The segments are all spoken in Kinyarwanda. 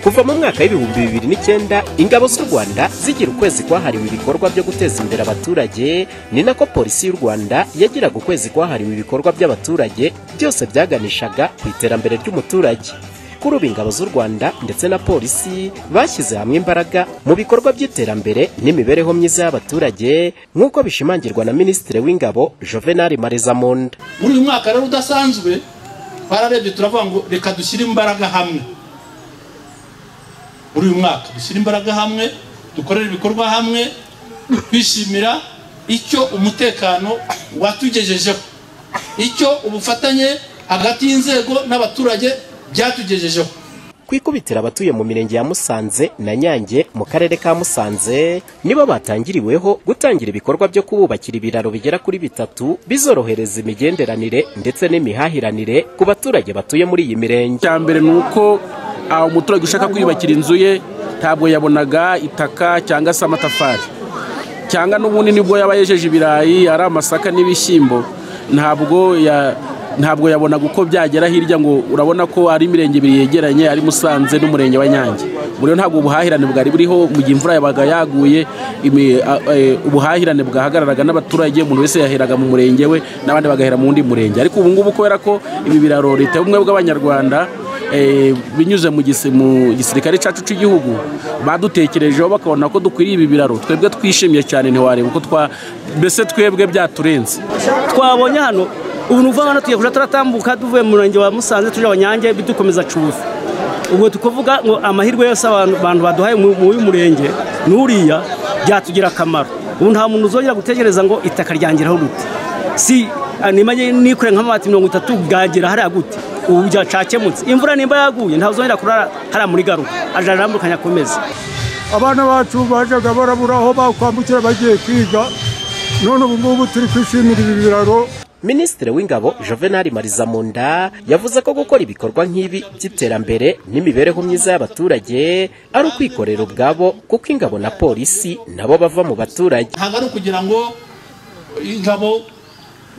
Kuva mu mwaka w'2009 ingabo z'u Rwanda zigira ukwezi kwahariwe ibikorwa byo guteza imbere abaturage, ni nako polisi y'u Rwanda yagiraga ukwezi kwahariwe ibikorwa by'abaturage, byose byaganishaga ku iterambere ry'umuturage. Kuri ubu ingabo z'u Rwanda ndetse na polisi bashyize hamwe imbaraga mu bikorwa by'iterambere n'imibereho myiza y'abaturage, nk'uko bishimangirwa na Minisitiri w'Ingabo Juvenal Marizamunda. Muri uyu mwaka rero udasanzwe twararebye turavuga ngo reka dushyire imbaraga hamwe. Muri uyu mwaka dushyire imbaraga hamwe, dukorere ibikorwa hamwe, twishimira icyo umutekano watugejejeho, icyo ubufatanye hagati y'inzego n'abaturage byatugejejeho. Kwikubitira abatuye mu mirenge ya Musanze na Nyange mu karere ka Musanze nibo batangiriweho gutangira ibikorwa byo kububakira ibiraro bigera kuri 3 bizorohereza imigenderanire ndetse n'imihahiranire ku baturage batuye muri iyi mirenge. Icya mbere ni uko umuturage ushaka kwiyubakira inzu ye ntabwo yabonaga itaka cyangwa se amatafari, cyangwa n'ubundi nibwo yaba yejeje ibirayi ari amasaka n'ibishyimbo, ntabwo yabonaga uko byagera hirya. Ngo urabona ko ari imirenge ibiri yegeranye, ari Musanze n'umurenge wa Nyange. Muri ntabwo ubuhahirane bwari buriho. Mu gihe imvura yabaga yaguye, ubuhahirane bwahagararaga n'abaturage, umuntu wese yaheraga mu murenge we n'abandi bagahera mu wundi murenge. Ariko ubu ngubu kubera ko ibi biraro Leta y'Ubumwe bw'Abanyarwanda binyuze mu gisirikare cyacu cy'igihugu badutekerejeho bakabona ko dukwiriye ibi biraro, twebwe twishimye cyane, ntiwareba uko mbese twebwe byaturenze. Twabonye hano ubu nuva hano tugiye kuja turatambuka tuvuye mu murenge wa Musanze tuje Abanyange bidukomeza Cubufi. Ubwo tukuvuga ngo amahirwe yose abantu baduhaye mu uyu murenge nuriya byatugira akamaro. Ubu nta muntu uzongera gutekereza ngo itaka ryangiraho gute, si nimanye nikure nk'amabati 30 bwagira hariya gute. Ubu byacakemutse, imvura nimba yaguye nta uzongera kurara hariya muri garuka, aja arambukanya akomeza. Abana bacu bajaga barabura aho bakwambukira bagiye kwiga, none ubu ngubu turi kwishimira ibi biraro. Minisitiri w'Ingabo Juvenal Marizamunda yavuze ko gukora ibikorwa nk'ibi by'iterambere n'imibereho myiza y'abaturage ari ukwikorera ubwabo, kuko ingabo na polisi nabo bava mu baturage. Ntabwo ari ukugira ngo ingabo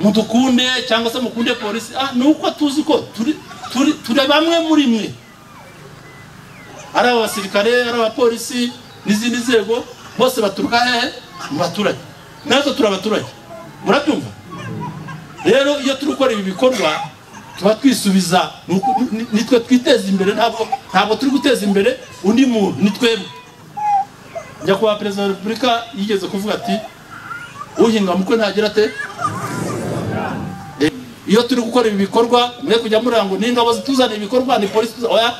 mudukunde cyangwa se mukunde polisi, ni uko tuzi ko turi bamwe muri mwe, ari abasirikare, ari abapolisi n'izindi nzego, bose baturuka hehe? Mu baturage. Natwe turi abaturage, murabyumva? Rero iyo turi gukora ibi bikorwa tuba twisubiza, nitwe twiteza imbere, ntabwo turi guteza imbere undi muntu, ni twebwe. Nyakubahwa Perezida wa Repubulika yigeze kuvuga ati uhinga mukwe ntagira ate. Iyo turi gukora ibi bikorwa mwe kujya murira ngo ni ingabo zituzana ibikorwa, ni polisi, oya,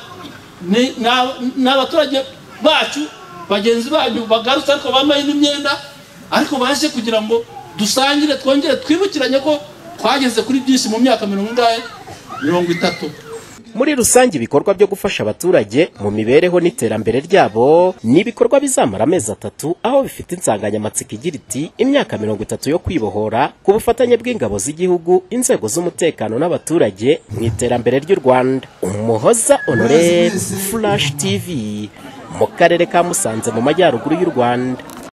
ni abaturage bacu bagenzi banyu bagarutse ariko bambaye n'imyenda, ariko baje kugira ngo dusangire, twongere twibukiranye ko twageze kuri byinshi mu myaka 30. Muri rusange ibikorwa byo gufasha abaturage mu mibereho n'iterambere ryabo ni ibikorwa bizamara amezi 3, aho bifite insanganyamatsiko igira iti imyaka 30 yo kwibohora ku bufatanye bw'ingabo z'igihugu, inzego z'umutekano n'abaturage mu iterambere ry'u Rwanda. Umuhoza Honore, Flash TV, mu karere ka Musanze mu majyaruguru y'u Rwanda.